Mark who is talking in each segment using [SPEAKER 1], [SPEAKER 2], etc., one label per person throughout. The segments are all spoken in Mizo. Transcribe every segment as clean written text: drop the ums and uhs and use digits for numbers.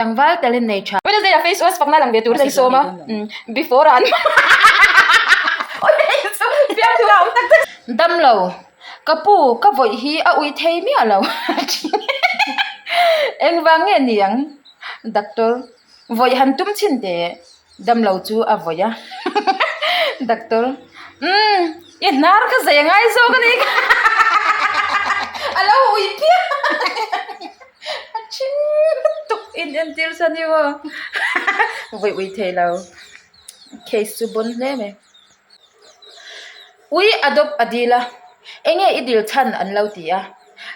[SPEAKER 1] Tlangval talent nei tha. Wednesday ah face wash fakna lang ve tur an sawm a, before ah an fiamthu a awm tak tak. Damlo, ka pu ka vawih hi a ui thei miah lo engvang nge ni ang doctor vawih han tum chhin teh damlo chu a vawih a doctor umm i hnar ka zei angai zawk a ni kha a lo ui phian a thing lutuk in entir chuan i aw vawih ui thei lo case chu bawn hle mai ui a dawp a dil a enge i dil chhan an lo ti a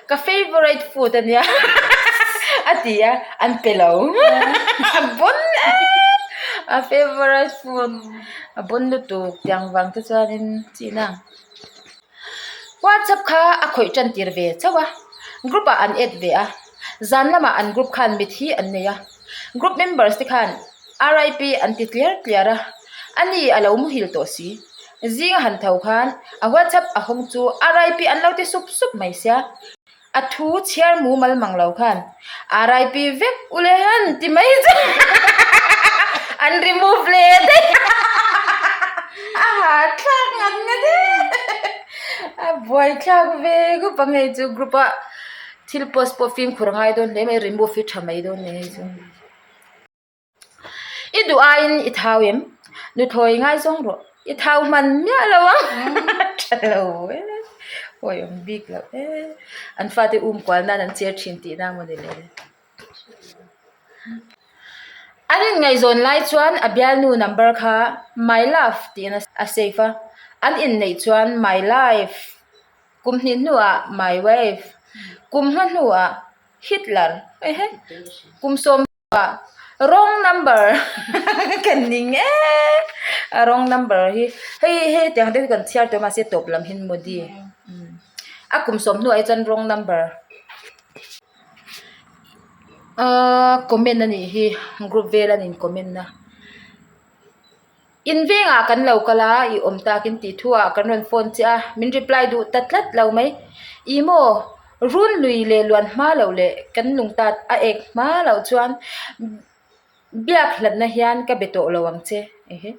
[SPEAKER 1] ka favourite food ania a ti a an pe lo a bawn e a favourite food a bawn lutuk tiang vang te chuanin china whatsapp kha a khawih tan tir ve chauh a group ah an add ve a zan lamah an group khan mithi an nei a group members te khan R I P an ti tliar tliar a ani a lo muhil tawh si. Zing a han tho khan a WhatsApp a hawng chu RIP an lo ti sup sup mai sia. A thu chhiar mumal mang lo khan RIP vek u le han ti mai chu an remove leh daih a ha thlak ngat ngat e a buai thlak ve khawp ang hei chu group a thil post pawh fimkhur a ngai dawn hle mai remove hi tha mai dawn nia hei chu. I duh aiin i thau em? Nuthlawi ngaizawng rawh. I thau hman miah lo ang. Tha lo e. Hawi awm bik loh e. An fate um kual nan an che thin tih na maw ni le. An inngaihzawn lai chuan a bialnu number kha my love tiin a save a. An inneih chuan my life. Kum hnih hnuah my wife. Kum hma hnuah Hitler. Ehe. Kum sawm. Wrong number kan ning e a wrong number hi hei hei tiang te hi kan chhiar tawh mahse tawp lam hian modi a kum sawm hnuah hi chuan wrong number ahh comment a nih hi group vel an in comment a. In vengah kan lo kal a, i awm takin tih thu ah kan rawn phone che a, min reply duh ta tlat lo mai. Ih maw, run lui leh luan hma loh leh kan lung tat a ek hma loh chuan biak hlatna hian ka be tawh lo ang che. Ehe.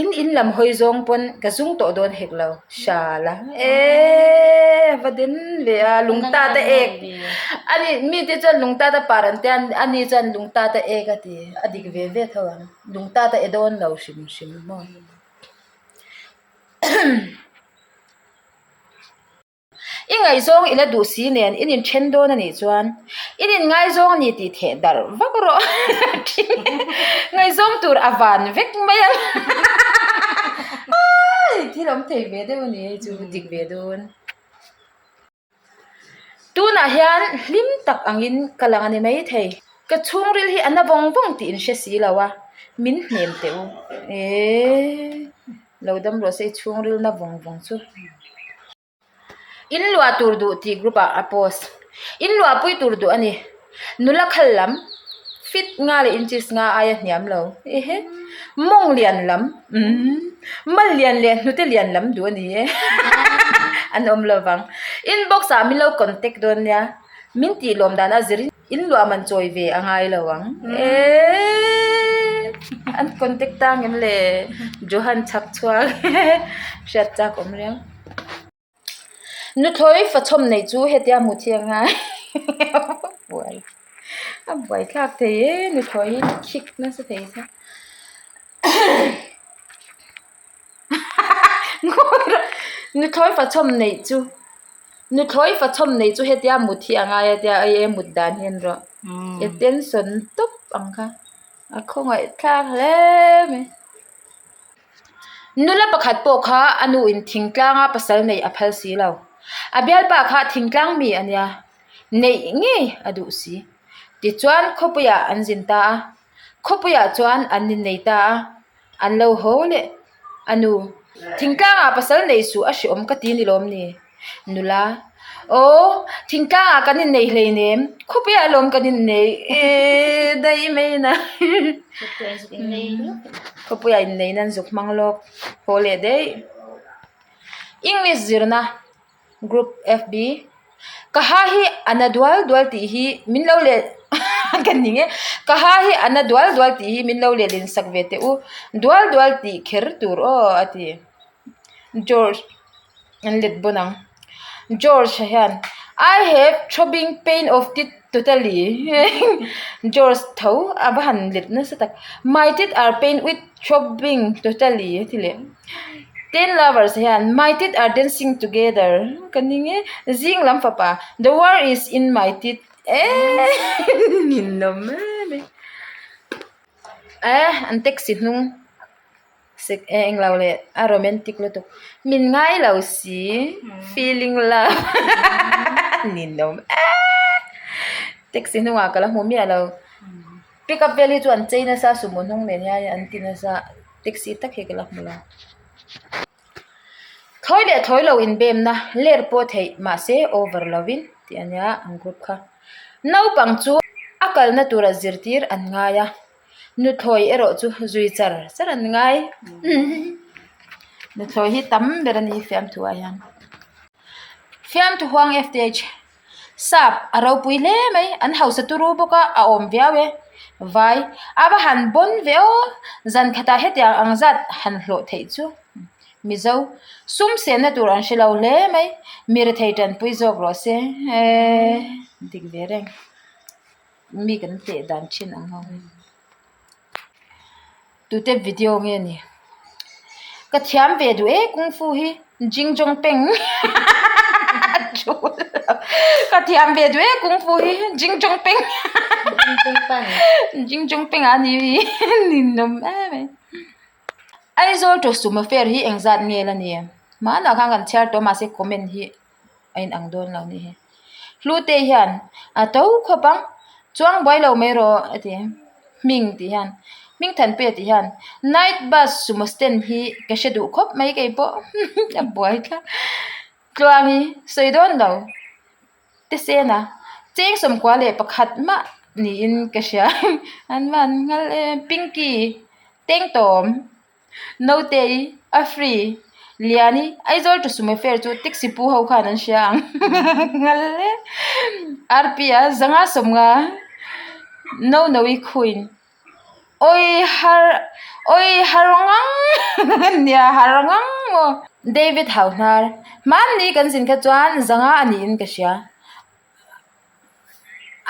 [SPEAKER 1] In in lam hawi zawng pawn ka zung tawh dawn hek lo. Shala. Eee a va den ve a, lung tat a ek. Ani mite chuan lung tat a par an tia, ani chuan lung tat a ek a ti, a dik ve ve tho ang. Lung tat a e dawn lo hrim hrim maw. I ngaihzawng i la duh si nen in inthen dawn a nih chuan in inngaizawng a ni tih theh darh vak rawh. Ngaihzawng tur a van vek mai ang. Thil awm thei ve deuh a ni hei chu dik ve dawn. Tunah hian hlim tak angin ka lang a ni maithei. Ka chhungril hi a na vawng vawng tih in hre si lo a, min hnem teh u. Eee lo dam rawh se i chhungril na vawng vawng chu. In luah tur duh tih group ah a post. In luah pui tur duh a ni. Nula khal lam fit nga leh inches nga aia hniam lo. Ehe mawng lian lam umm mal lian leh hnute lian lam duh a ni e an awm lo vang. Inbox ah min lo contact dawn nia min tih lawm dan a zir in in luah man chawi ve a ngai lo ang eeee an contact tang em le Johan chhak chhuak hriat chak awm riau. Nuthlawi fachhawm neih chu hetia hmuh theih ang a buai a buai thlak thei e nuthlawi hi khik nasa thei se nuthlawi fachhawm neih chu nuthlawi fachhawm neih chu hetia mut hi a ngai a tia ei e mut dan hian rawh attention tawp ang kha a khawngaih thlak hle mai. Nula pakhat pawh kha a nu in thingtlanga pasal neih a phal si lo. A bialpa kha thingtlang mi a nia, neih ngei a duh si. Tichuan khawpuiah an zin ta a, khawpuiah chuan an innei ta a, an lo haw leh. A nu, Thingtlangah pasal neih suh a hreawm ka ti ni lawm ni? Nula, Aw, thingtlangah kan innei hleinem, khawpuiah alawm kan innei ee daih mai na. Khawpuiah innei nan zuk hmang lawk haw leh daih. English zirna group FB ka ha hi a na dual dual tih hi min lo leh. Ka ning e. Ka ha hi a na dual dual tih hi min lo lehlin sak ve teh u. Dual dual tih kher tur aw a ti. George an let bawn ang. George hian I have throbbing pain of teeth totally George tho a va han let nasa tak. My teeth are pain with throbbing totally a ti leh. Ten lovers hian my teeth are dancing together ka ning e. Zing lam fapa the war is in my teeth eee ninawm em e. Eh an taxi hnung. Sek e englo leh a romantic lutuk min ngai lo si feeling love ninawm eee taxi hnungah ka la hmu miah lo pick up vel hi chu an chei nasa sumo hnung nen hian an ti nasa taxi tak hi ka la hmu lo thawi leh thawi lo inbemna ler pawh theih mahse over lovin tih a nia an group kha naupang chu a kalna tura zirtir an ngai a. Nuthlawi erawh chu zui char char an ngai nuthlawi hi tam ber a ni fiamthu ah hian fiamthu huang fth sap a ropui hle mai an hausa turu bawk a a awm viau e vai a va han bawn ve aw zan khatah hetiang ang zat han hlawh theih chu mizo sum senna tur an hre lo hle mai mi rethei tanpui zawk rawh se eee dik ve reng. Mi kan teh dan thin ang ho hi. Tute video nge ni? Ka thiam ve duh e kung fu hi jing jong peng ka thiam ve duh e kung fu hi jing jong peng jing jong peng a ni hi ninawm em mai. Aizawl to Sumo fare hi engzat nge la ni? Hmanah khan kan chhiar tawh mahse comment hi. a inang dawn lo ni hi hlute hian a to khawp ang chuang buai lo mai rawh a ti hming tih hian hming than pek tih hian night bus sumo stand hi ka hre duh khawp mai keipawh a buai thlap tluang hi sawi dawn lo te sen a cheng sawmkua leh pakhat mah niin ka hria an van nghal em pinky tengtawm. Nautei, a free, Liani, Aizawl to Sumo fare chu taxi pu ho khan an hria ang nghal hle. RP-a zanga sawmnga no no-i khuin awi har awi har ngang nia har ngang maw. David Hauhnar, Hmanni kan zin kha chuan zanga a niin ka hria.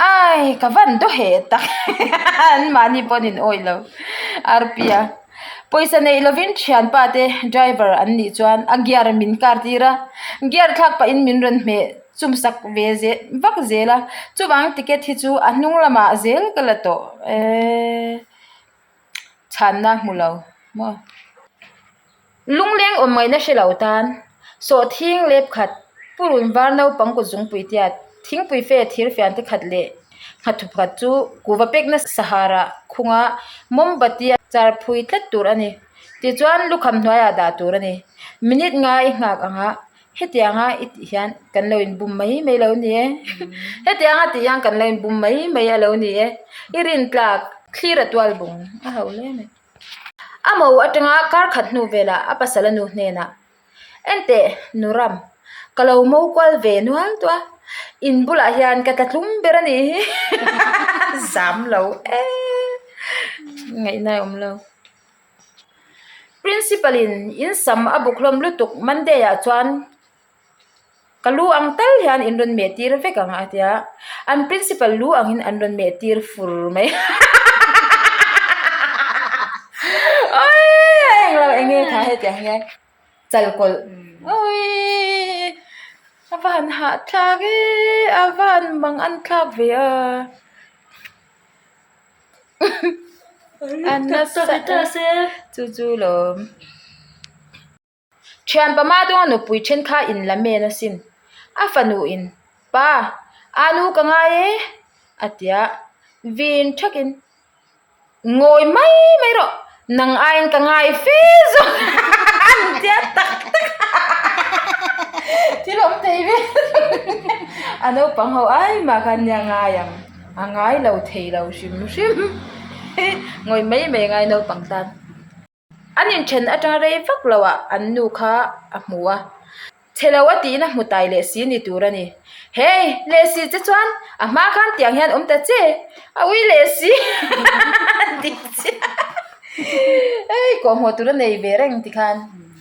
[SPEAKER 1] Ai ka van daw heh tak an mahni pawh an in awih lo arpia pawisa neih lovin thianpa te driver an nih chuan a gear min kar tir a gear thlak pahin min rawn hmeh chum sak ve zel vak zel a chuvang ticket hi chu a hnung lamah zel ka la tawh eeee chhanna hmu lo maw. Lungleng awm ngaihna hre lo tan sawhthing lep khat purun var naupang kut zungpui tiat thingpui fe thir fian te khat leh nghathu pakhat chu kuhva pekna sahara khunga mawmbati a char phui tlat tur a ni tichuan lukham hnuaiah dah tur a ni minute nga i nghak anga hetianga i tih hian kan lo inbum mai mai lo ni e hetianga tih hian kan lo inbum mai mai a lo ni e i rintlak thlir a tual bung a ho hle mai. A mo atanga kar khat hnu velah a pasal a nu hnenah, Enteh, nu ram, ka lo mo kual ve nual tawh a, in bulah hian ka tla tlum ber a nih hi, zam lo e, ngaihna a awm lo. Principal in in sam a buk hlawm lutuk Monday ah chuan Ka lu ang tal hian in rawn meh tir vek ang a tia, an principal lu angin an rawn meh tir fur mai awii a englo eng nge kha hetiang hian chal kawlh awii a va han hahthlak e a va han mang an thlak ve a a nasa chu chu lawm. Thian pama dawnga nupui then kha in la men asin. A fanu in, Pa, aa nu ka ngai e, a ti a. Vin thakin, Ngawi mai mai rawh, nang aiin ka ngai fe zawk an ti a tak tak a. Thil awm thei ve a naupang ho ai mah khan nia ngai ang, a ngai lo thei lo hrim hrim. Ngawi mai mai a ngai naupang tan. An inthen atanga rei vak loah an nu kha a hmu a. Chhe lo a tiin a hmu tai leh si ni tur a ni. Hey, leh si che chuan a hma khan tiang hian awm ta che, a ui leh si ti chiah. Hei, kawhhmuh tur a nei ve reng tikhan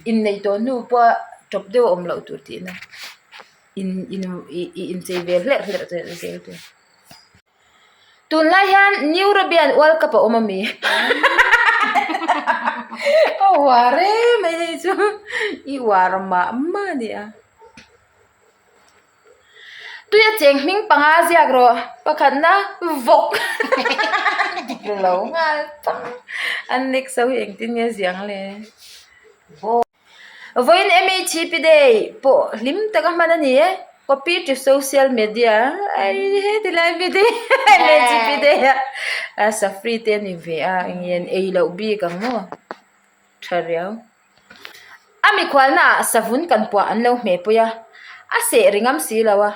[SPEAKER 1] inneih tawh hnu pawha tawp deuh a awm loh tur tihna in in i inchei ve hlerh hlerh zel tur. Tunlai hian New Arabian World Cup a awm ami? A uar em mai hei chu i uar mah mah a nia. Tuia cheng hming panga ziak rawh pakhatna vawk dik lo nghal tang an next ho hi engtin nge ziah ang le. Vawiin MHP Day pawh hlim taka hman a ni e, copy to social media ai heti lai mi te MHP Day a safri te a ni ve a eng nge an ei loh bik ang maw tha riau. A mikhualna ah savun kan puah an lo hmeh pui a, a seh ri ngam si lo a.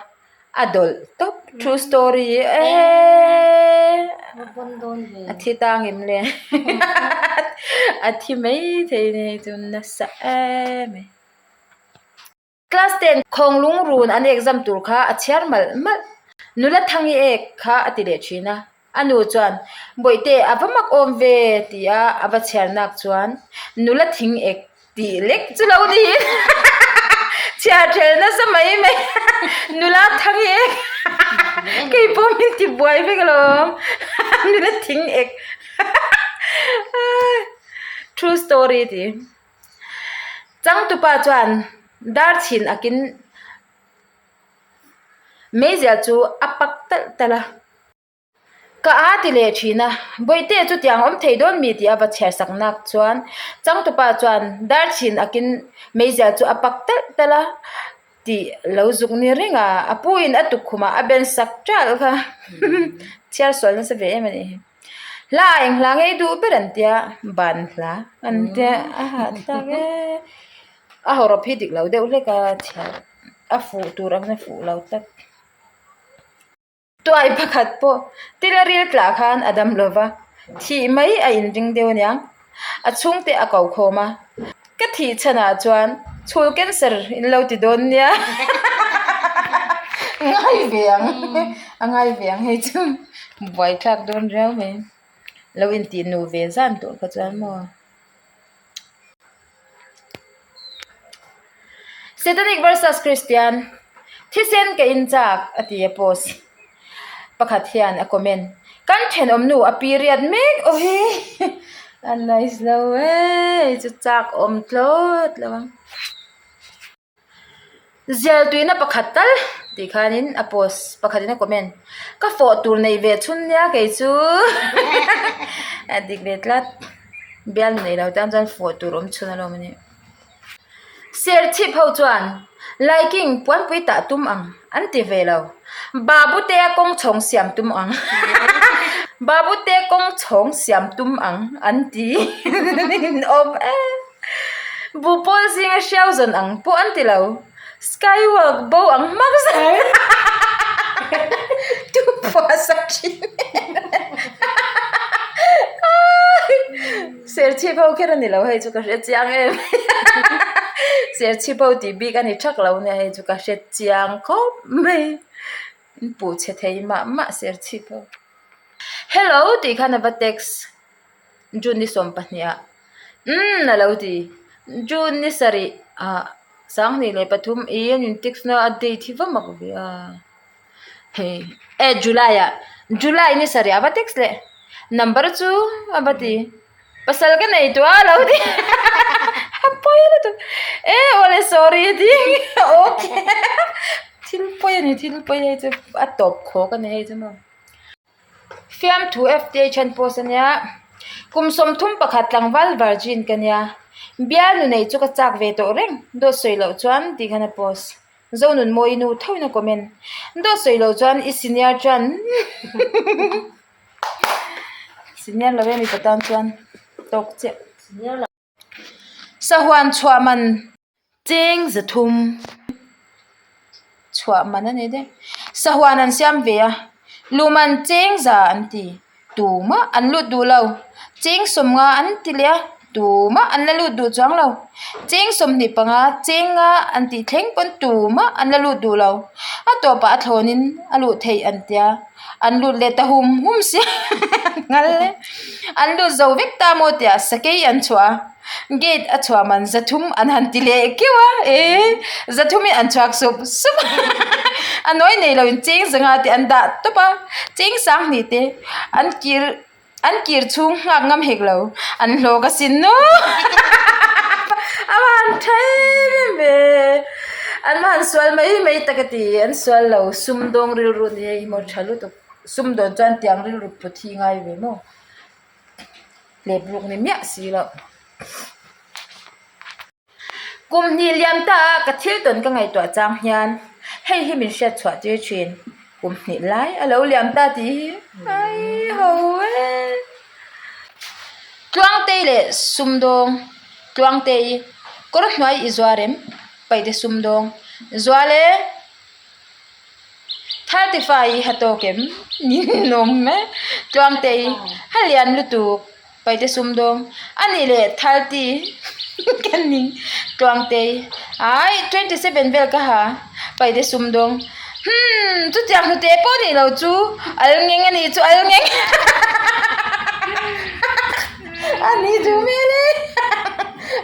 [SPEAKER 1] A dawlh tawp true story eeeee a thi tang em le a thi mai thei a ni hei chu nasa em mai. Class ten khawnglung run an exam tur kha a chhiar malh malh nula thangi ek kha a ti leh thin a a nu chuan bawihte a va mak awm ve ti a a va chhiar nak chuan nula thing ek Tih lek chu lo ni chhiar ṭhel nasa mai mai nula thang ek kei pawh min ti buai vek alawm nula thing ek true story tih changtupa chuan dar chhin akin meizial chu a pak talh talh a. Ka a ti leh thin a, Bawihte chu tiang awm thei dawn mi tih a va chhiar sak nak chuan changtupa chuan dar chhin akin meizial chu a pak talh talh a tih lo zuk ni reng a, a pu in a tukkhumah a ben sak ṭalh kha chhiar sual nasa ve em a nih hi. Hla ah eng hla ngei duh ber an tia ban hla an tia a hahthlak e a hawrawp hi dik lo deuh hlek a chhiar a fuh tur ang a fuh lo tlat. Tuai pakhat pawh tila ril tlah khan a dam lova, thih mai a inring deuh aniang. A chhungte a ko khawm a, Ka thih chhanah chuan chhul cancer in lo ti dawn nia. Ngai ve ang, a ngai ve ang hei chu buaithlak dawn riau mai. Lo intih nu ve zan tawh kha chuan maw. Satanic versus Christian, Thisen ka in chak a ti a post pakhat hian a comment. Kan thenawm nu a period mek aw hi a nice lo e chu chak awm tlawt lo ang. Zial tuina pakhat tal tih khanin a post pakhatin a comment ka fawh tur neih ve chhun nia kei chu a dik ve tlat bialnu neih loh tan chuan fawh tur awm chhun alawm a nih serchhip ho chuan liking puanpui tah tum ang an ti ve lo babute kawng chhawng siam tum ang babute kawng chhawng siam tum ang an ti awm em. Buh pawl zinga hriau zawn ang pawh an ti lo. Skywalk bo ang hmak zel. Tu phuah sak thin Serchhip ho kher a ni lo hei chu ka hre chiang em. Serchhip ho tih bik a ni thak lo nia hei chu ka hre chiang khawp mai. In puh chhe thei mah mah serchhip ho. Hello tih khan a va text. June ni 12 ah umm a lo ti June ni sarih ah 2003 i an in text na a date hi va mak ve a hei eh July ah July ni sarih ah a va text leh number chu a va ti pasal ka nei tawh a a lo ti a pawi lutuk eh awle sorry a ti okay thil pawi a ni thil pawi hei chu a tawp khawk a ni hei chu maw. Fiamthu FTA then post a nia, kum 31 tlangval virgin ka nia, bialnu neih chu ka chak ve tawh reng, dawt sawi loh chuan tih khan a post. Zonunmawi nu thoin a comment, dawt sawi loh chuan i senior chuan senior lo e mipa tan chuan tawk chiah. Sahuan chhuah man cheng 300 chhuah man a ni daih. Sahuan an siam ve a, luhman cheng 100 an ti tumah an lut duh lo. Cheng 50 an ti leh a. Tumah an la lut duh chuang lo. Cheng 25 cheng nga an tih thleng pawn tumah an la lut duh lo. A tawpah a thlawnin a luh theih an tia. An lut leh ta hum hum sia nghal e. An lut zo vek ta maw tia sakei an chhuah a. Gate a chhuah man 300 an han ti leh keuh a ee 300 in an chhuak sup sup a a nawi nei lo in cheng 500 te an dah tawp a cheng 2000 te an kir an kir chhung nghak ngam hek lo an hlawk asin nu a va han tha em em ve an va han sual mai mai tak a ti an sual lo sumdawng rilru ni hei maw tha lutuk sumdawn chuan tiang rilru put hi ngai ve maw. Hlep ruk ni miah si loh. Kum hnih liam ta a ka thil tawn ka ngaihtuah chang hian hei hi min hriat chhuah tir thin. Kum hnih lai a lo liam ta tih hi ai ho e. Tluangtei leh sumdawng Tluangtei kawr hnuai i zuar em? Paihte sumdawng zual e. 35 i ha tawk em? Ninawm e. Tluangtei, ha lian lutuk, paite sumdawng. A nih leh 30 ka ning. Tluangtei, ai 27 vel ka ha, paite sumdawng. Hmm, chutiang hnute pawh nih lo chu, al ngeng a nih chu al ngeng. A nih duh hmel e.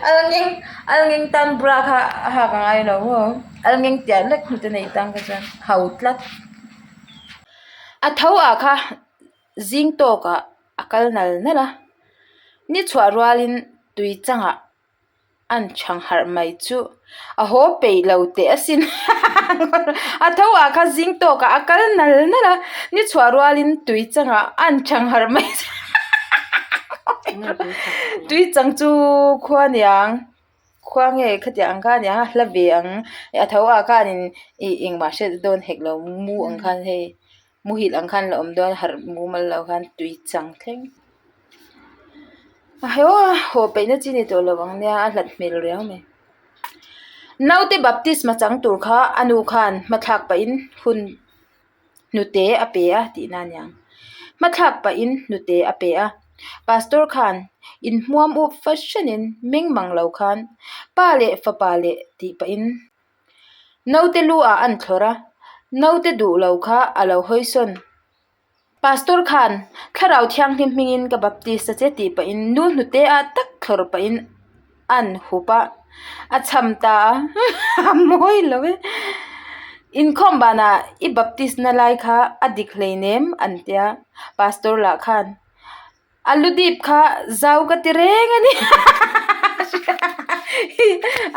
[SPEAKER 1] Al ngeng, al ngeng tan bra kha a hak a ngai lo maw? Al ngeng tiah lek hnute nei tang kha chuan hau tlat. A tho ah kha zing tawk ah a kal nal nal a, ni chhuah rualin tui changah an chhang harh mai chu a haw peih lo teh asin a tho ah kha zing tawk ah a kal nal nal a, ni chhuah rualin tui changah an chhang harh mai chu tui chang chu khua niang. Khua nge khatiang ang kha ania a hla ve ang a tho ah khanin ih engmah hriat dawn hek lo mu ang khan hei muhil ang khan la awm dawn harh mumal lo khan tui chang thleng a haw a haw peihna chi ni tawh lo ang nia a hlat hmel riau mai naute baptisma chang tur kha a nu khan hmathlak pahin hun hnute a pe a tihna a niang hmathlak pahin hnute a pe a pastor khan inhmuam up fahranin meng mang lo khan pa leh fapa leh tih pahin naute lu ah a inthlawrh a naute duh lo kha a lo hawi sawn pastor khan thlarau thianghlim hmingin ka baptist a che tih pahin nu hnute ah tak thlawrh pahin a an hup a a cham ta a a mawi lo e inkhawm banah i baptist na lai kha a dik hleinem an tia pastor lah khan a lu dip kha zau ka ti reng a ni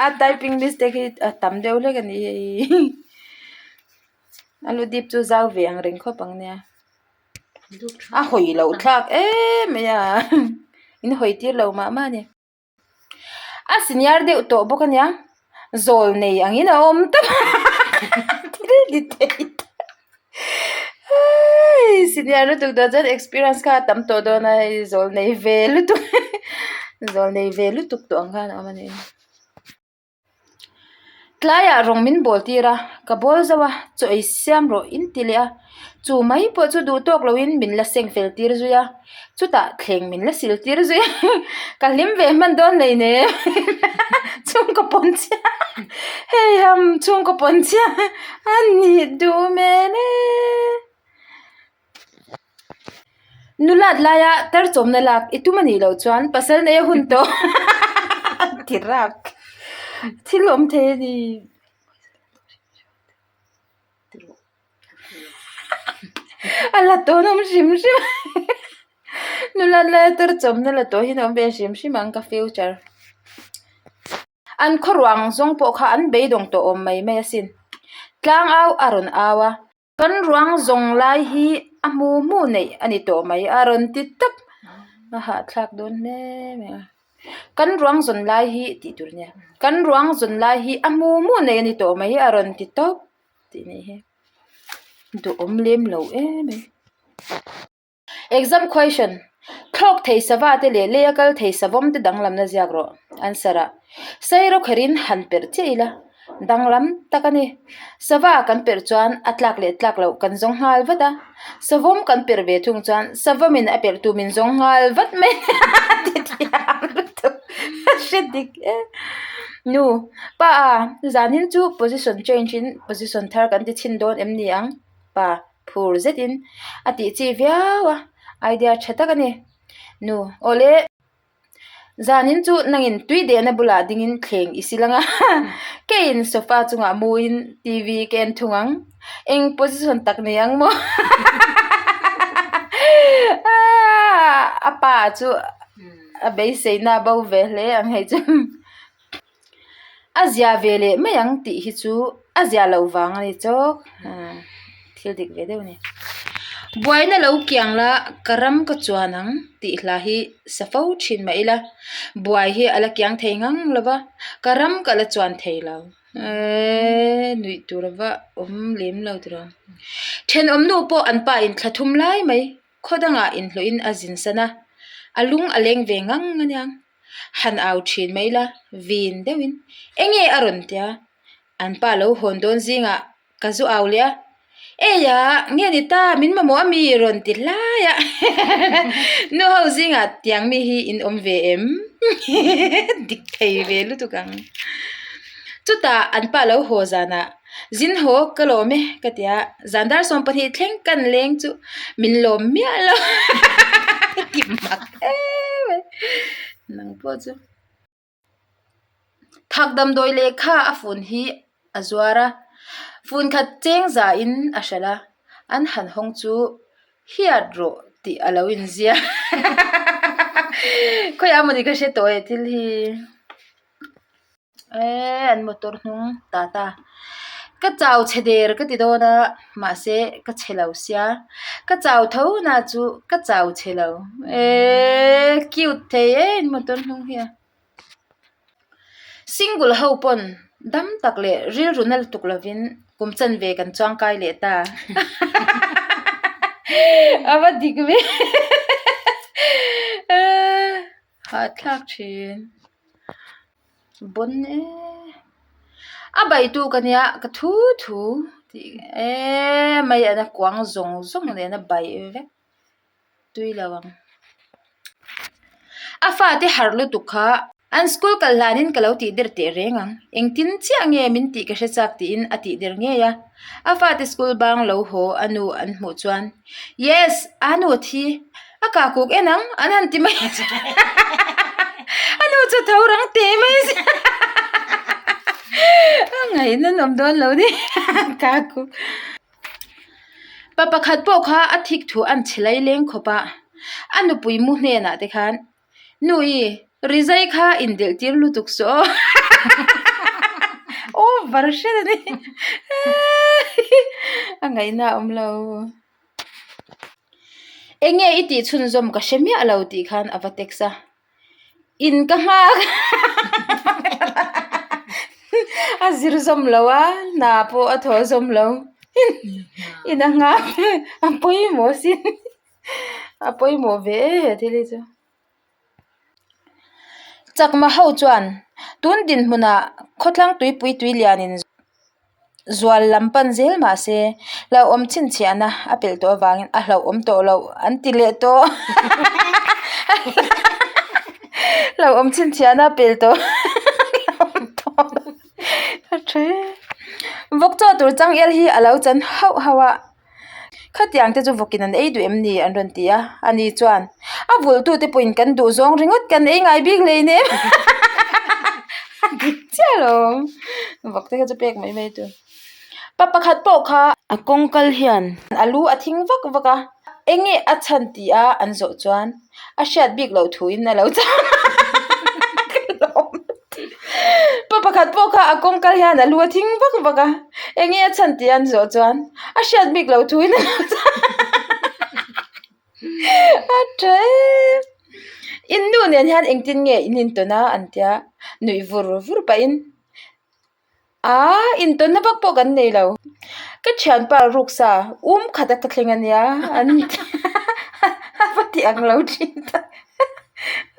[SPEAKER 1] a typing mistake hi a tam deuh hlek a ni hei a lu dip chu zau ve ang reng khawp ang nia. A hawi loh thlak em mai a in hawi tir lo mah mah a ni a senior deuh tawh bawk a nia zawl nei angin a awm tawp a thil ni thei hei senior lutuk dawn chuan experience kha a tam tawh dawn a hei zawl nei ve lutuk zawl nei ve lutuk tawh ang khan a awm a ni. Tlaiah rawng min bawl tir a, ka bawl zauh a, chaw ei siam rawh in ti leh a, chu mai pawh chu duh tawk loin min la seng fel tir zui a, chutah thleng min la sil tir zui a, ka hlim ve hman dawn hleinem chhungkaw pawn chhia hei ham chhungkaw pawn chhia a nih duh hmel e. Nulat laia tar chawmna lak i tum a nih loh chuan pasal nei a hun tawh ti rak thil awm thei a ni a la tawn awm hrim hrim nulat laia tar chawmna la tawh hi a awm ve hrim hrim ang ka future. An khawruang zawng pawh kha an beidawng tawh awm mai mai asin tlang au a rawn au a. Kan ruang zawng lai hi a hmu hmu neih a ni tawh mai a rawn ti tawp a hahthlak dawn hle mai a kan ruang zawn lai hi tih tur ania kan ruang zawn lai hi a hmu hmu neih a ni tawh mai a rawn ti tawp tih nih hi duhawm lem lo em mai. Exam question, Thlawk thei sava te leh leia kal thei savawm te danglamna ziak rawh. Answer ah, Sairo kherin han perh chiah ila, danglam tak a ni. Sava kan perh chuan a tlak leh tlak loh kan zawng nghal vat a, savawm kan perh ve thung chuan savawmin a perh tu min zawng nghal vat mai a ti thiam lutuk. Hre dik e. Nu, Pa a, zanin chu position change in position thar kan ti chhin dawn em ni ang? Pa, phur zetin a tih chi viau a, idea tha tak a ni. Nu, Awle. Zanin chu nangin tui dehna bulah dingin thleng i sil ang a, keiin sofa chungah muin TV ka en thung ang. Eng position tak nei ang maw? A pa chu a beiseina a bo ve hle ang hei chu. A zia ve leh mai ang tih hi chu a zia loh vang a ni chawk thil dik ve deuh a ni. Buaina lo kiang la ka ram ka chuan ang tih hla hi sa fo thin mah ila buai hi a la kiang thei ngang lo va ka ram ka la chuan thei lo eeee nuih tur a va awm lem lo tiraw. Thenawm nu pawh an pa in thla thum lai mai khaw dangah inhlawhin a zin san a a lung a leng ve ngang a niang. Han au thin mai la, vin deuhin enge a rawn tia, an pa lo hawn dawn zingah ka zu au leh a, Eia nge ni ta min mamawh a mi rawn ti hlai a, nu ho zingah tiang mi hi in awm ve em? Dik thei ve lutuk ang. Chutah an pa lo haw zanah zin haw ka lawm e ka ti a, zan dar 12 thleng kan leng chu min lawm miah lo ti mak em e nang pawh chu. Thak damdawi lehkha a fun hi a zuar a, fun khat cheng zain a hralh a, an han hawng chu hiat rawh tih a lo inziak khawiah mawni ka hre tawh e thil hi. Eee an motor hnung tata ka chau chhe der ka ti dawn a mahse ka chhe lo sia ka chau tho na chu ka chau chhe lo eee cute thei e an motor hnung hi a single ho pawn dam tak leh rilru na lutuk lovin kum chanve kan chuangkai leh ta a va dik ve eee hahthlak thin. Bon e a baitu ka nia ka thu thu tih e mai an a kuang zawng zawng nen a bai vek tui lo ang a fate harh lutuk kha an school kal hlanin ka lo tih der teh reng ang engtin chiah nge min tih ka hre chak tiin a tih der ngei a a fate school bang lo haw a nu an hmuh chuan yes a nu a thi. A kah kuk en ang an han ti mai a nu chu tho rang teh mai a sia a ngaihna an awm dawn lo ni kah kuk pa pakhat pawh kha a thik thu an chhe lai leng khawp a a nupui mu hnenah te khan nu i rizai kha indelh tir lutuk suh aw over hret a ni a ngaihna a awm lo. Enge i tih chhunzawm ka hre miah lo tih khan a va text a, in ka nghak a zir zawm lo a, hna pawh a thaw zawm lo in a nghak a pawimawh sin a pawimawh ve e he thil hi chu. Chakma ho chuan tun dinhmunah khawthlang tuipui tui lianin zual lam pan zel mah se hlauhawm chhinchhiahna a pelh tawh avangin a hlauhawm tawh loh an ti leh tawh hlauhawm chhinchhiahna a pelh tawh vawk chaw tur changel hi a lo chan hauh hauh a. Khatiang te chu vawkin an ei duh em ni? an rawn ti a. Ani chuan, A vulhtute pawhin kan duh zawng ringawt kan ei ngai bik hlei nem. A dik chiah lo. Vawk te kha chu pek mai mai tur. Pa pakhat pawh kha a kawng kal hian a lu a thing vak vak a, eng nge a chhan tih a an zawh chuan a hriat bik loh thuin a lo chhang a. Pa pakhat pawh kha a kawng kal hian a lu a thing vak vak a, eng nge a chhan tih an zawh chuan a hriat bik loh thuin a lo chhang a tha em. In nu nen hian engtin nge in intawn a an tia nuih vur vur pahin Aaa intawnna vak pawh kan nei lo. Ka thianpa ruksa um khat a ka thleng ania an a va ti ang lo thin tak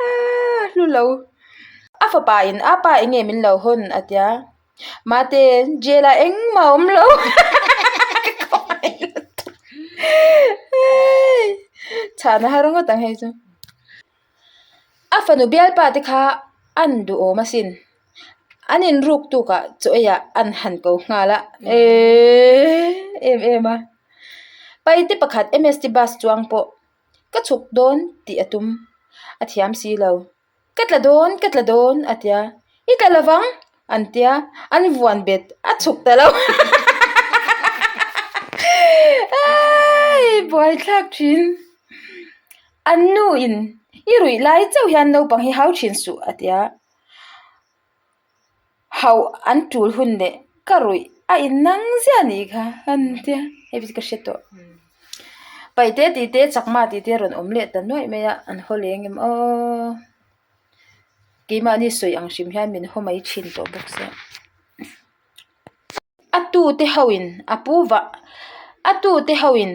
[SPEAKER 1] aaa hlu lo. A fapa in a pa eng nge min lo hawn a tia mate jail ah engmah a awm lo chhahna har ngawt ang hei chu. A fanu bialpa te kha. An duhawm asin. An inruk tukah chaw eiah an han ko nghal a, eeeee em em a. Paite pakhat MST bus chuang pawh ka chhuk dawn tih a tum a thiam si lo. Ka tla dawn, ka tla dawn a tia, i tla lovang an tia, an vuan bet a chhuk ta lo. Aii buaithlak thin. An nu in i ruih lai chauh hian naupang hi hau thin suh a tia, hauh an tul hun leh ka ruih a in nang ziah anih kha an tia hei chu ka hre tawh. Paihte tih te chakma tih te a rawn awm leh ta nuaih mai a an haw leng em aw keimahni sawi ang hrim hian min haw mai thin tawh bawk sia. A tute hoin a pu va a tute hoin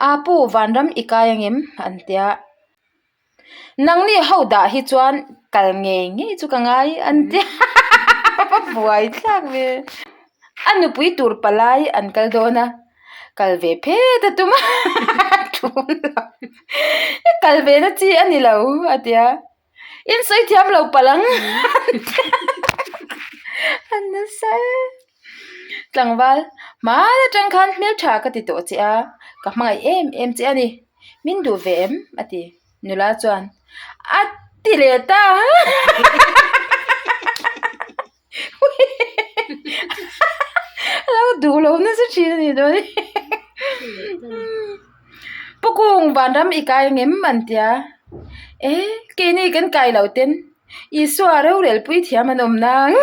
[SPEAKER 1] aa pu vanram i kai angem an tia nangni ho dah hi chuan kal ngei ngei chu ka ngai an tia buai thlak ve a nupui tur palai an kal dawn a kal ve phet a tum a thu lo kal ve na chi a ni lo a tia. In sawi thiam lo palh ang a nasa e. Tlangval, hmaan atang khan hmeltha ka ti tawh che a, ka hmangaih em em che a ni. Min duh ve em? a ti. Nula chuan, A ti leh ta! A lo duh lo nasa thin a ni dawn e. Pu Kung vanram i kai ngem an tia e keini kan kai lo ten Isua rorel pui thiam an awm nang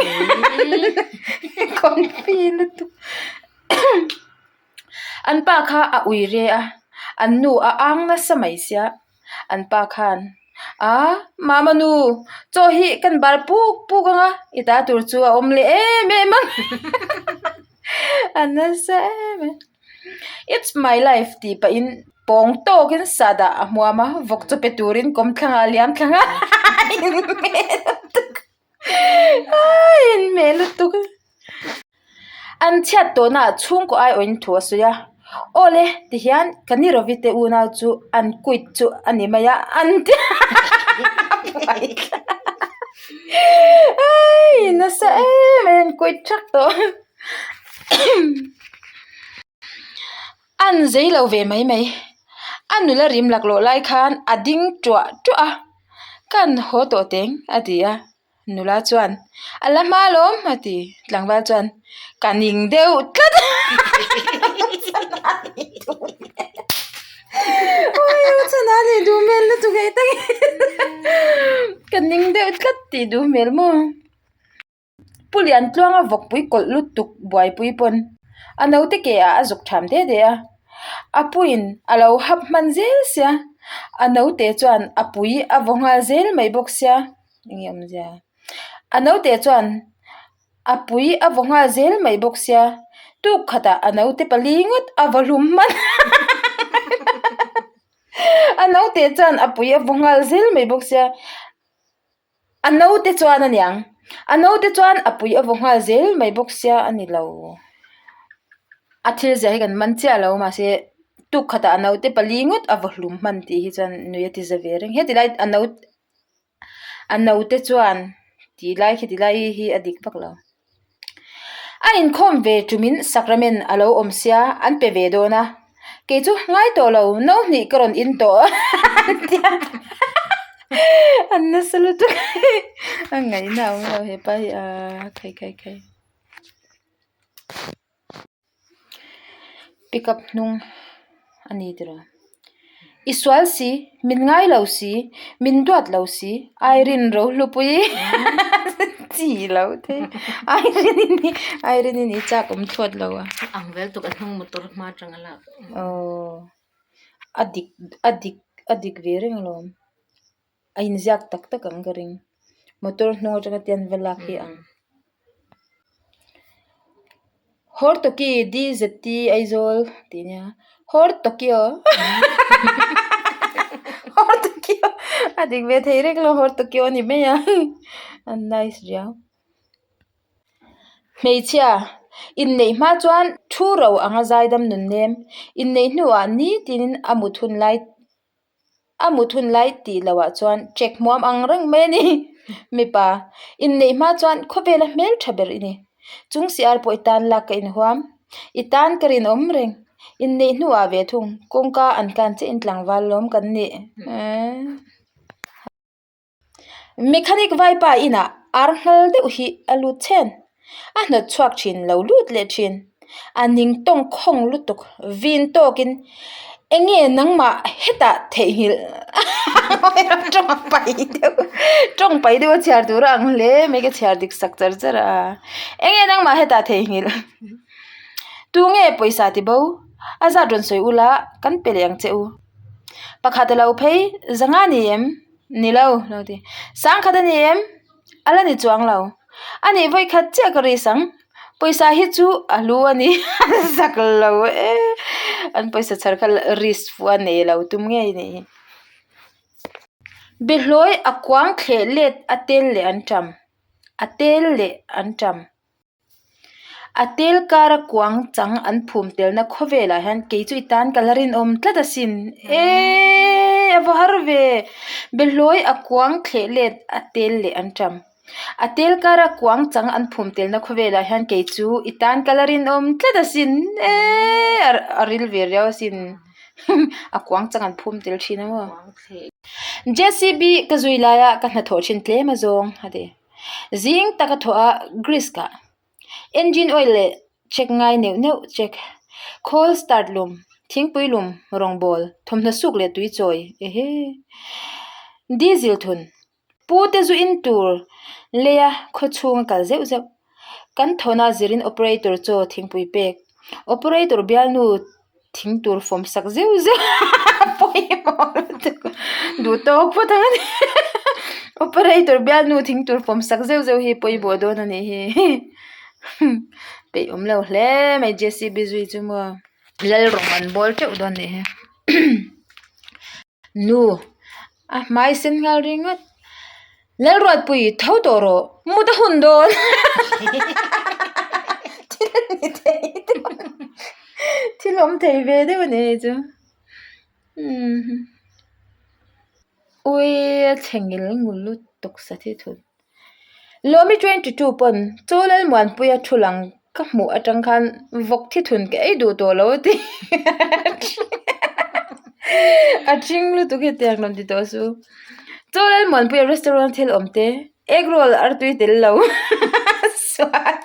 [SPEAKER 1] confi lutuk an pa kha a ui re a an nu a ang nasa mai sia. An pa khan, A, mama nu, chaw hi kan bar puk puk ang a, i ta tur chu a awm leh em em ang. A nasa em em. It's my life tih pahin pawng tawkin sahdah a hmuam a, vawk chaw pe turin kawmthlangah a liam thlang a. Inhmeh lutuk. Inhmeh lutuk. An chhiat tawhna ah chhungkaw aiawhin thu a sawi a, Aw le, tihian ka ni Rovi te unau chu an quit chu a ni mai a, an ti a nasa em em an quit thak tawh an zei lo ve mai mai, a nula rim laklawh lai khan a ding tuah tuah a, kan haw tawh teng a ti a. Nula chuan, A la hma alawm, a ti. Tlangval chuan, Ka ning deuh tlat a! Chhan a nih duh hmel lutuk hei tak hi. Ka ning deuh tlat tih duh hmel maw? Pu Liantluanga vawkpui kawlh lutuk buaipui pawn a naute ke ah a zuk tham de de a. A puiin a lo hap hman zel sia, a naute chuan a pui a vaw nghal zel mai bawk sia. Enge awmzia? A naute chuan a pui a vaw nghal zel mai bawk sia, tuk khatah a naute pali ngawt a vaw hlum hman A naute chuan a pui a vaw nghal zel mai bawk sia, a naute chuan a niang, a naute chuan a pui a vaw nghal zel mai bawk sia a ni lo. A thil ziah hi kan man chiah lo mahse tuk khatah a naute pali ngawt a vaw hlum hman tih hi chuan nui a ti za ve reng. Heti lai a naute. A naute chuan tih lai khi ti lai hi a dik vak lo. A inkhawm ve tumin sacrament a lo awm sia an pe ve dawn a, kei chu ngai tawh lo no hnih ka rawn in tawh an ti a, an nasa lutuk a ngaihna a awm lo hepa hi aaa khai khai khai. Pickup hnung a ni tiraw i sual si min ngai lo si min duat lo si Irene Rohlupui chi lo te Irene in Irene in i chak awm chhuat lo a.
[SPEAKER 2] Ang vel tuk a hnung motor hma atang a lak.
[SPEAKER 1] Aww a dik a dik a dik ve reng alawm a inziak tak tak ang ka ring motor hnung atanga te an va lak hi ang. Hortoki DZT Aizawl tih ania Hortokyo Hortokyo a dik ve thei reng lo Hortokyo a ni mai a a nice riau. Hmeichhia inneih hma chuan thu ro anga zaidam nun nem inneih hnuah nitinin a mut hun lai a mut hun lai tih loh ah chuan check hmuam ang reng mai a ni. Mipa, inneih hma chuan khawvela hmel tha ber i ni. Chung si ar pawh i tan lak ka inhuam. I tan ka rinawm reng. Inneih hnuah ve thung, kawngka an tlan chiah in tlangval lawm kan nih. Mechanic vaipa inah ar nghal deuh hi a lut chhen. A hnawt chhuak thin lo lut leh thin. A ning tawng khawng lutuk vin tawkin eng nge nangmah hetah theihnghilh tawng pai deuh tawng pai deuh a chhiar tur a ang hle mai ka chhiar dik sak char char a eng nge nangmah hetah theihnghilh tunge pawisa ti bo a zat rawn sawi ula kan pe leh ang che u. Pakhat a lo phei zanga ni em? Ni lo lo ti. Sangkhat a ni em? A la ni chuang lo. A nih vawi khat chiah ka ris ang. Pawisa hi chu a hlu a ni zak lo e. An pawisa chhar kha ris fuh a nei lo tum ngei a nih hi. Behlawi a kuang thleh let a tel leh an ṭam. A tel leh an ṭam. A tel kara kuang chang an phum telna khawvelah hian kei chu i tan ka la rinawm tlat asin. Eeeee a va har ve! Behlawi a kuang thleh let a tel leh an ṭam. A tel kara kuang chang an phum telna khawvelah hian kei chu i tan ka la rinawm tlat asin. Eeeee a ril ve riau asin. A kuang chang an phum tel thin a maw? JCB ka zui laia ka hnathawh thin tlem azawng a ti. Zing taka thawh a grease kah engine oil leh check ngai neuh neuh check khawl start lum thingpui lum rawngbawl thawmhnaw suk leh tui chawi ehe diesel thun pu te zu in tur leia khaw chhung a kal zeuh zeuh kan thawhna zirin operator chaw thingpui pek operator bialnu. Thing tur fawm sak zeuh zeuh pawimawh lutuk duh tawk phawt ang a ni operator bialnu thing tur fawm sak zeuh zeuh hi pawimawh dawn a nih hi peih awm lo hle mai J C B zui chu maw lal rawng an bawl teuh dawn a nih hi nu a hmai sen nghal ringawt Lalruatpui tho tawh rawh mut a hun dawn thil a ni thei deuh thil awm thei ve deuh a ni hei chu umm ui a chhe ngil ngul lutuk sa thi thut. Lawmi 22 pawn Chaw Lalmuanpuia thu lang ka hmuh atang khan vawk thi thun ka ei duh tawh lo a ti a thing lutuk hetiang rawn ti tawh su. Chaw Lalmuanpuia restaurant thil awm te egg roll artui tel lo sual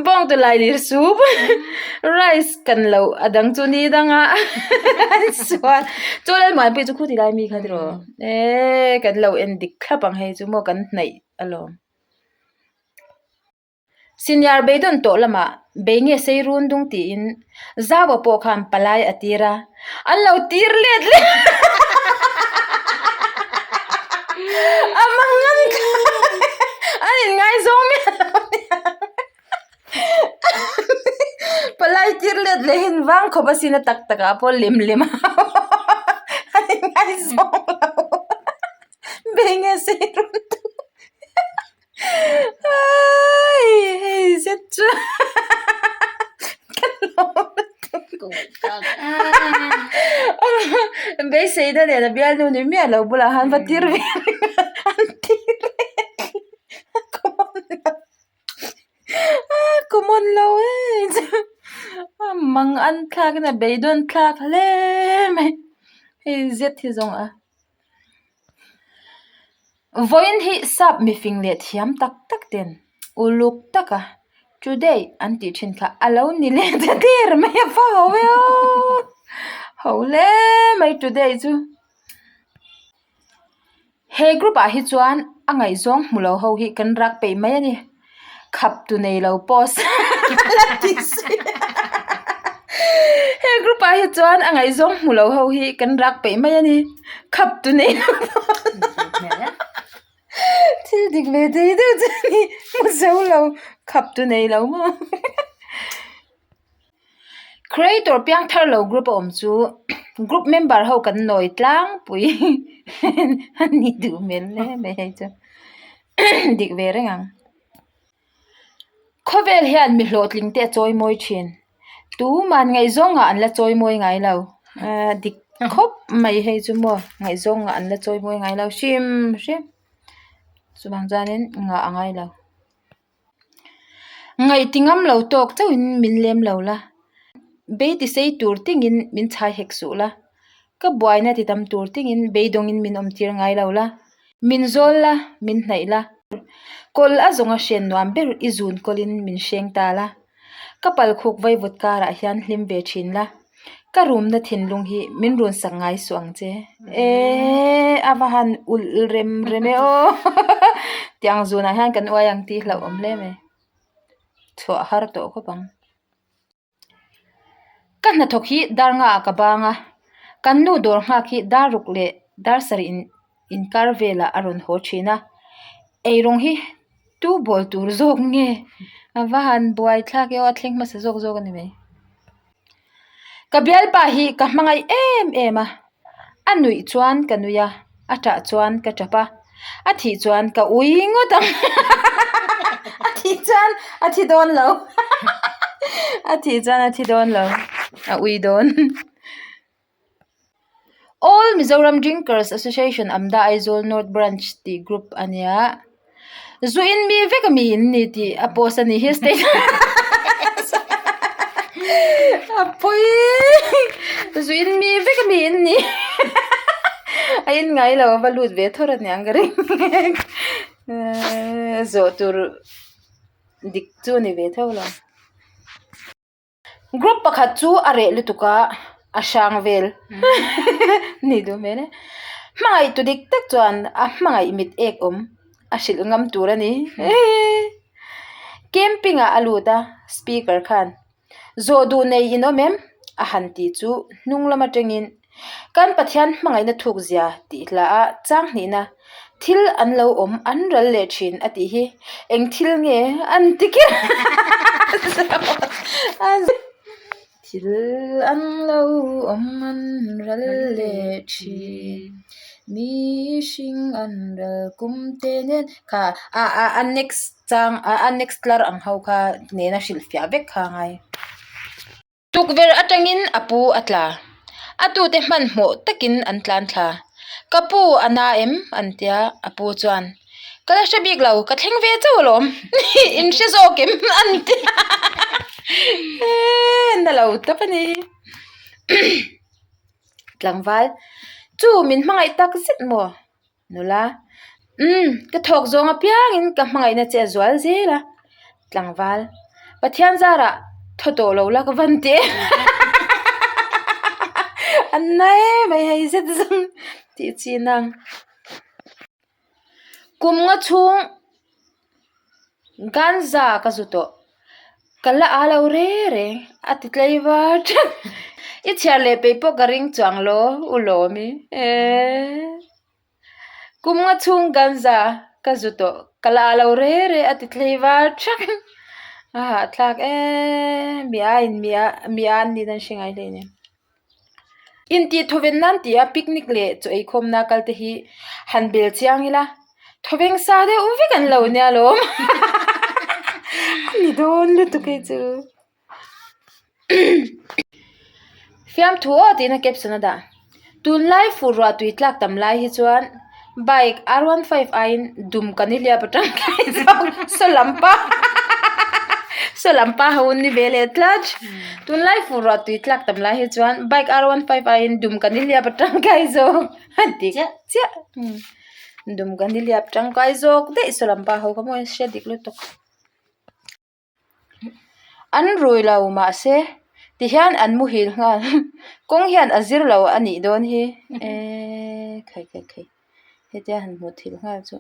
[SPEAKER 1] bawng tawlai lir sup rice kan loh a dang chu ni danga an sual Chaw Lalmuanpuia chu khuti lai mi kha tiraw. Eee kan lo en dik thlap ang hei chu maw kan hnaih alawm. Senior beidawn tawh lamah bei nge sei run dung tiin Zaua pawh khan palai a tir a, an lo tir let leh a mangan an inngaizawng miah lo nia. Palai tir let leh hin vang khawp asin a tak tak ah pawh lem lem a a inngaizawng lo bei nge sei rawn tu ai hei zet chu ka lawm lutuk beisei na nen a bialnu ni miah lo bulah khan va tir ve an tir let leh a. Common lo e mang an thlak in a beidawn thlak hle mai hei zet hi zawng a vawiin hi sap mifing leh thiam tak tak ten uluk taka today an tih thin kha a lo ni leh ta der mai a va ho e aw ho hle mai today chu. He group ah hi chuan a ngaihzawng hmu lo ho hi kan rak peih mai a ni. Khap tu nei lo post la ti si He group ah hi chuan a ngaihzawng hmu lo ho hi kan rak peih mai a ni. Khap tu nei lo post thil dik ve thei deuh chu a ni hmu zo lo khap tu nei lo maw. Creator piang thar lo group a awm chu group member ho kan nawi tlangpui a ni duh hmel hle mai hei chu dik ve reng ang. Khawvel hian mi hlawhtling te a chawi mawi thin tuman ngaihzawng ah an la chawi mawi ngai lo ahh dik khawp mai hei chu maw ngaihzawng ah an la chawi mawi ngai lo hrim hrim. Chuvang chuanin ngah a ngai lo. Ngaih ti ngam lo tawk chauhin min lem lo la, bei ti sei tur tingin min chhai hek suh la, ka buaina ti tam tur tingin beidawngin min awm tir ngai lo la, min zawl la, min hnaih la, kawl a zawnga hrian nuam ber i zun kawlin min hreng ta la, ka palkhuk vaivut karah hian hlim ve thin la, ka rumna thinlung hi min run sak ngai suh ang che. Eee a va han ulh rem rem e aw tiang zunah hian kan uai ang tih hlauh awm hle mai chhuah har tawh khawp ang. Ka hnathawk hi dar ngaah ka bang a, kan nu dawr nghak hi dar ruk leh dar sarih in inkar velah a rawn haw thin a, eirawng hi tu bawl tur zawk nge a va han buai thlak e aw a thleng hmasa zawk zawk a ni mai. Ka bialpa hi ka hmangaih em em a, a nuih chuan ka nui a, a tah chuan ka tap a, a thih chuan ka ui ngawt ang a thih chuan a thi dawn lo a thih chuan a thi dawn lo a ui dawn. All Mizoram Drinkers Association Amda Aizawl North Branch tih group a nia. Zu in mi vek a mi in ni tih a post a nih hi status a pawi zu in mi vek a mi in ni a in ngai lo a va lut ve thawr a niang ka ring zawh tur dik chu a ni ve tho lo. Group pakhat chu a reh lutuk a, a hrang vel ni duh hmel e. Hmangaih tu dik tak chuan a hmangaih mit ek awm a hrilh ngam tur a ni. Camping ah a lut a, speaker khan zawh duh nei in awm em? a han tih chu hnung lam atangin Kan Pathian hmangaihna thuk zia tih hla a chang hnihna thil an lo awm an ral leh thin a tih hi eng thil nge an ti kher thil an lo awm an ral leh thin mihring an ral kum te nen kha a a next chang a next tlar ang ho kha nena hrilhfiah vek kha a ngai. Tukverh atangin a pu a tla. A tute hmanhmawh takin an tlan thla. Ka pu a na em? an tia. A pu chuan, Ka la hre bik lo, ka thleng ve chauh alawm. In hre zawk em? an tia. Eee na lo tawp a ni. Tlangval, Chu min hmangaih tak zet maw? Nula, Umm, ka thawk zawng apiangin ka hmangaihna che a zual zel a. Tlangval, Pathian zarah thaw tawh lo la ka van ti em An na em mai hei zet zawng tih chi nang. Kum nga chhung Ganza ka zu tawh. Ka la a lo re reng a ti tlei var teuh. I chhiar leh peih pawh ka ring chuang lo u lawmi eee. Kum nga chhung ganza ka zu tawh ka la a lo re re a ti tlei var teuh. A hahthlak eee mi a in mi a mi a an nih dan hre ngai hle nen. Intih thawven nan tia picnic leh chaw eikhawmna kal te hi han bel chiang ila thawveng sa deuh vek an lo nia lawm a ni dawn lutuk hei chu fiamthu aw tiin a caption a dah tunlai fur ruah tui tlak tam lai hi chuan bike r 15 aiin dum kan i hliap atang kai zawk saw lam pa saw lam pa ho an ni ve leh tlat tunlai fur ruah tui tlak tam lai hi chuan bike r 15 aiin dum kan i hliap atang kai zawk a ti chiah dum kan i hliap tangkai zawk daih saw lam pa ho kha maw hriat dik lutuk. An rui lo mahse tihian an muhil nghal kawng hian a zir lo a nih dawn hi eee khai khai khai hetia han hmuh thil nghal chu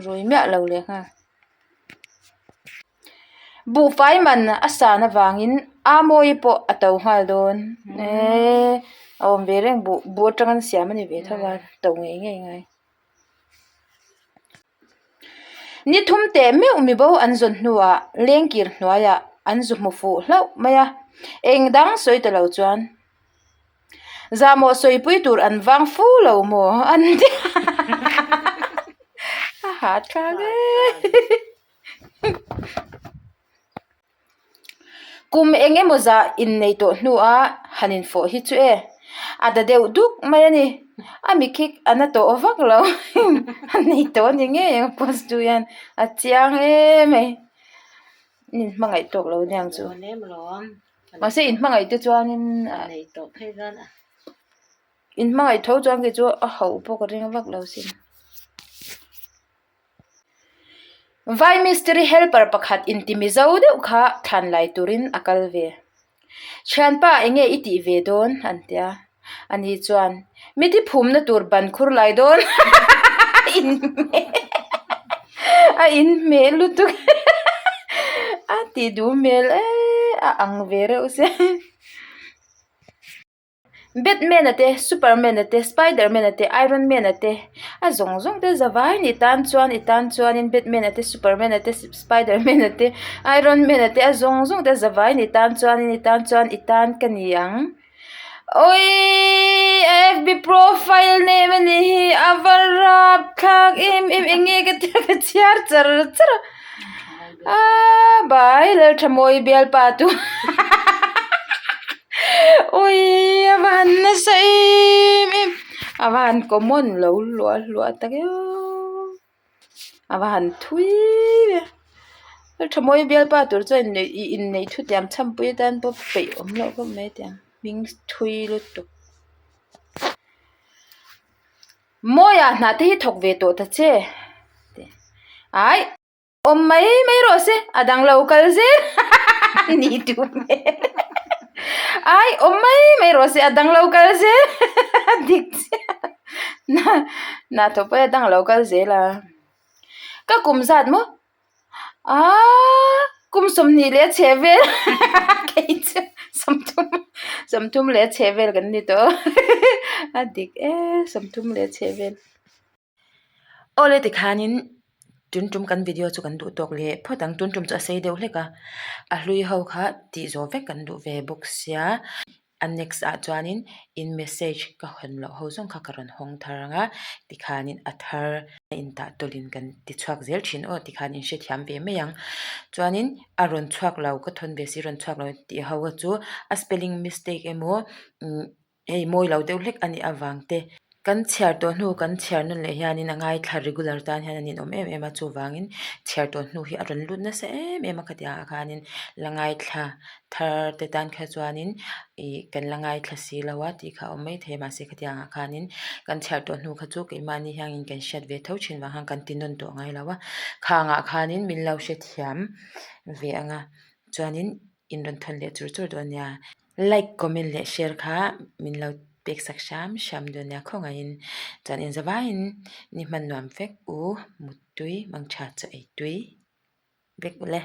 [SPEAKER 1] rui miah lo leh nghal buhfai man a san avangin a mawi pawh a to nghal dawn eee a awm ve reng buh buh atanga an siam a ni ve tho a to ngei ngei ngai. Ni thum teh meuh mibo an zawn hnuah lengkir hnuaiah an zu hmu fuh hlauh mai a, eng dang sawi ta lo chuan zahmawh sawipui tur an vang fu lo maw an ti a hahthlak e. Kum eng emaw zah innei tawh hnua han infawh hi chu e, a da deuh duk mai a ni. A mi khi a na tawh vak lo a nei tawh a ni ngei ang post tu hian a chiang em mai in hmangaih tawk lo aniang chu mahse in hmangaih te chuanin in hmangaih tho chuan kei chu a hauh pawh ka ring vak lo sin. Vai mistiri helper pakhat inti mizo deuh kha thlan lai turin a kal ve. Thianpa enge i tih ve dawn? an ti a. Ani chuan, Mi thi phumna tur ban khur lai dawn a inhmeh lutuk a tih duh hmel e a ang ve reuh sia. Batman a te, Superman a te, Spiderman a te, Iron Man a te a zawng zawng te zavaiin i tan chuan i tan chuanin Batman a te, Superman a te, Spiderman a te, Iron Man a te a zawng zawng te zavaiin i tan chuanin i tan chuan i tan ka ni ang. Awii a fb profile name a nih hi a va rapthlak em em eng nge ka tia ka chhiar char char a aaa bai Lalthamawi bialpa chu awii a va han nasa em em a va han common lo hluah hluah tak e aww a va han thui ve Lalthamawi bialpa tur chuan inneih inneih thu tiam chhampui atan pawh peih awm loh khawp mai tiang hming thui lutuk. Mawiah hnah te hi thawk ve tawh ta che aih awm mai mai rawh se a dang lo kal zel ni duh hmel aih awm mai mai rawh se a dang lo kal zel dik chiah hnah thawk pawh hi a dang lo kal zel a ka kum zat maw. Aaa kum 20 leh a chheh vel kei chu 30 30 leh a chheh vel kan ni tawh a dik e 30 leh a chheh vel. Awle tikhanin tun tum kan video chu kan duh tawk leh phawt ang tun tum chu a sei deuh hlek a a hlui ho kha tih zawh vek kan duh ve bawk sia. A next ah chuanin in message ka hawn loh ho zawng kha ka rawn hawng thar ang a tikhanin a thar a intah tawlhin kan ti chhuak zel thin aw tikhan in hrethiam ve mai ang chuanin a rawn chhuak lo ka thawn ve si rawn chhuak lo tih ho kha chu a spelling mistake emaw umm hei mawi lo deuh hlek a nih avang te. Kan chhiar tawh hnu kan chhiar nawn leh hianin a ngaithla regular tan hian a ninawm em em a chuvangin chhiar tawh hnu hi a rawn lut nasa em em a khatiang ah khanin la ngaithla thar te tan kha chuanin ih kan la ngaithla si lo a tih kha a awm maithei a mahse khatiang ah khanin kan chhiar tawh hnu kha chu keimahni hiangin kan hriat ve tho thin vang khan kan ti nawn tawh ngai lo a khang ah khanin min lo hrethiam ve ang a chuanin in rawn thawn leh chur chur dawn nia. Like comment leh share kha min lo pek sak hram hram dawn nia khawngaihin chuan in zavaiin ni hman nuam vek u muttui mangtha chaw ei tui vek ule.